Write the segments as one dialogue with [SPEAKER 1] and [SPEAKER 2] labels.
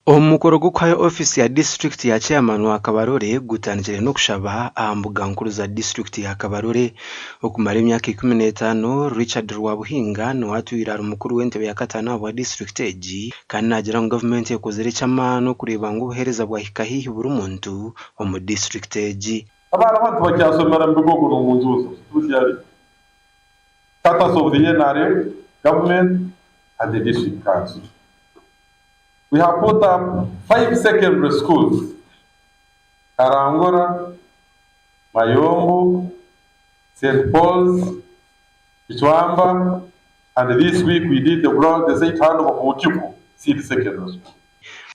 [SPEAKER 1] Omukoro gw'okuhayo ofiisi ya disiturikiti ya Chairman wa Kabarole gutandikire n'okushaba aha mbuga nkuru za disiturikiti ya Kabarole. Okumara emyaka 15, Richard Rwabuhinga niwe atwire ari mukuru w'entebe ya kataano ahabwa disiturikiti egi kandi naagira ngu gavumenti ekozire eky'amaani okureeba ngu obuheereza bwahika haihi buri muntu omu disiturikiti egi.
[SPEAKER 2] Abaana banu tibakyasomera mu bigogo n'omu njuuzo, Tubusyari, Status of the NRM government and the district council. We have put up five secondary schools, Karangura, Mayombo, St Paul's, Kichwamba and this week we did the ground the site handover for Butiku Seed Secondary School.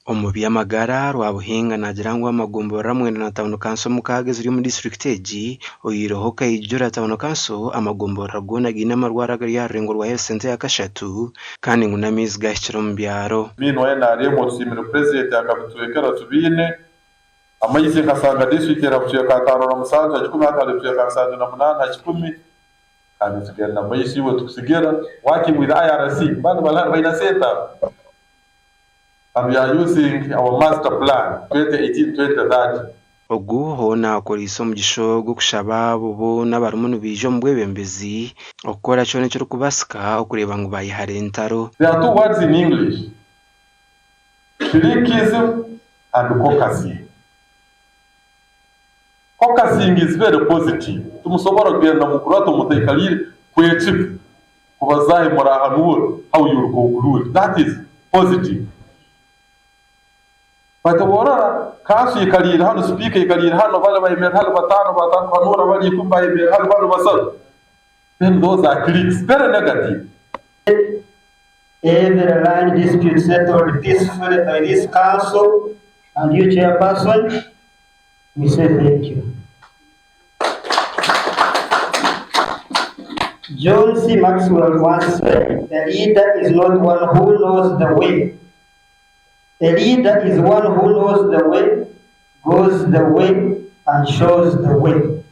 [SPEAKER 1] Omu by'amagara, Rwabuhinga naagira ngu amagomborora mwenda na tauni kanso mukaaga eziri omu disiturikiti egi, oyihireho Kaijura tauni kanso, amagomborora goona gaine amarwariro agari aha rurengo rwa health centre ya kashatu kandi ngu n'amaizi gahikire omu byaro.
[SPEAKER 2] Biine wa nrm otusiimire Purezidenti akabitwekera tubiine. Amaizi nkasanga disiturikiti eri aha bucweka 57 aha kikumi hati hari obucweka 78 aha kikumi kandi nitugenda omu maiso iwe tukusigira working with IRC banu bari hanu baine sente abo and we are using our master plan 2018 2030.
[SPEAKER 1] Ogu hoona akoreise omugisha ogu okushaba abo boona abarimu nibaija omu bwebembezi okukora kyona ekirikubaasika okureeba ngu baayehara entaro.
[SPEAKER 2] There are two words in English, cliquism and caucusing. Caucusing is very positive, timusobora kugenda mukurato mutaikariire kwekika kubazahi murahanuura how you will conclude, that is positive. But worora kanso eikariire hanu, sipiika eikariire hanu, bari bayemerera hanu bataano batandika kuhanuura bari ikumi bayemerera hanu banu basatu, then those are cliques, very negative.
[SPEAKER 3] Every land dispute settled peacefully by this council and you chairperson, we say thank you. John C. Maxwell once said, A leader is not one who knows the way. A leader is one who knows the way, goes the way, and shows the way.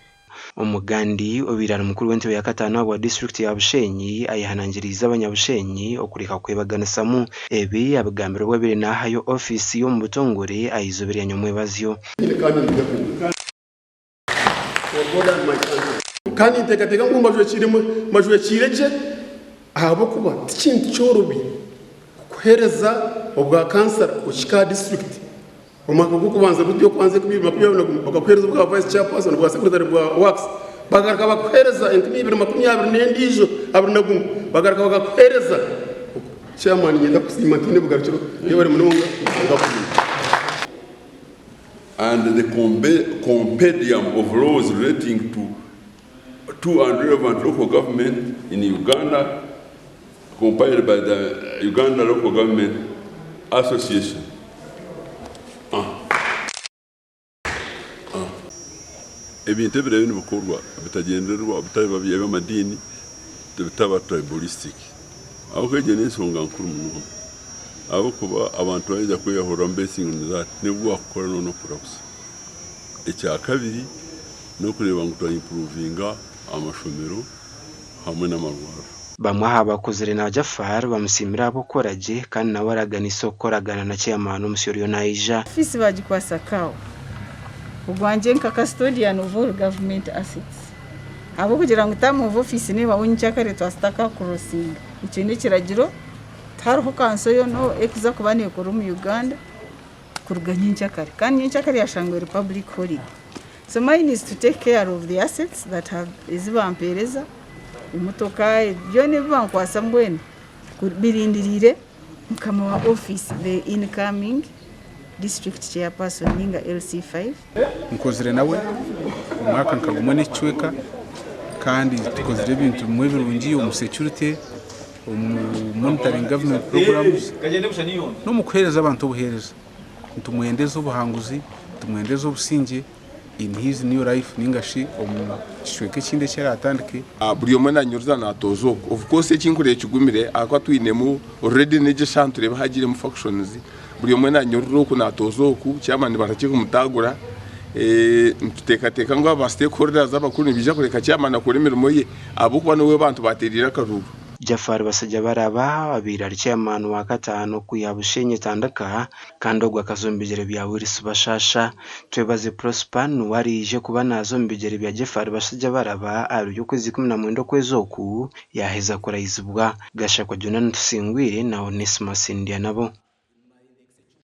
[SPEAKER 1] Omugandi obaire ari mukuru w'entebe ya kataano ahabwa disiturikiti ya Bushenyi ayehanangiriize abanyabushenyi okureka kwebaganisamu. Ebi abigambire obu abaire nahayo ofiisi ye omu butongore aha izooba erya nyomwebazyo.
[SPEAKER 4] Kandi ninteekateeka ngu mbajwekiire gye ahabw'okuba ti kintu kyorobi kuheereza obwa kansara okihika aha disiturikiti. Omwaka gw'okubanza guri ogw'okubanza 2021 bakakuheereza obwa vice chairperson, obwa secretary bwa works, bagaruka bakuheereza 2020 n'endiijo abiri na gumwe bagaruka bakakuheereza chairman. Niinyenda kukusiima ntaine bugarukiro, yebare munonga Ruhanga akuhwere.
[SPEAKER 5] And the compendium of laws relating to to and relevant local government in Uganda compiled by the Uganda Local Government Association. Ah. Ah. Ebintu ebiraabe nibikorwa bitagyendererwa bitaba eby'amadiini bitaba tribalistic ahabw'okuba egyo n'enshonga nkuru munonga ahabw'okuba abantu baija kweyahuriramu basing on that n'ebi waakukora nooba nookora busha. Ekyakabiri n'okureeba ngu twa improvinga amashomero hamwe n'amarwariro.
[SPEAKER 1] Bamwe aha bakozire na Jaffar bamusiimire ahabw'okukora gye kandi nawe araganise okukoragana na Chairman omusya oriyo naija.
[SPEAKER 6] Ofiisi baagikwasa CAO. Ogwangye nka custodian of all government assets. Ahabw'okugira ngu term of office neebaho nyenkyakare twasita crossinga. Ekyo n'ekiragiro, tihariho kanso yoona erikuza kuba neekora omu Uganda kuruga nyenkyakare. Kandi nyenkyakare yashangwa eri public holiday. So mine is to take care of the assets that have ezi bampeereza, emotoka, byona ebi bankwasa mbwenu birindiriire mukama wa office, the incoming district chairperson ninga LC5.
[SPEAKER 7] Nkozire nawe omwaka nka gumwe n'ekicweka kandi tukozire ebintu bimwe birungi omu security, omu monitoring government programs n'omu kuheereza abantu obuheereza. Nitumwendeza obuhanguzi, nitumwendeza obusingye in his new life ninga shi omu kicweka ekindi eki aratandike.
[SPEAKER 8] Buri omwe nanyuriza natooza oku. Of course ekinkureeba kigumire ahakuba twinemu already n'egi eshaaha nitureeba hagiremu factions, buri omwe nanyurira oku natooza oku, chairman barakye kumutaagura, nituteekateeka ngu aba stakeholders abakuru nibaija kureka chairman akore emirimo ye ahabw'okuba niwe abantu baateereire akaruru.
[SPEAKER 1] Jaffar Basajjabalaba abaire ari chairman wa kataano kwiha Bushenyi etandika kandi ogwo akaza omu bigyere bya Willis Bashasha. Twebaze Prosper niwe araije kuba naaza omu bigyere bya Jaffar Basajjabalaba ahari by'okwezi 19 okwezi oku yaaheza kurahizibwa. Gashakwa Jonah Tusingwire na Onesmus Ndyanabo.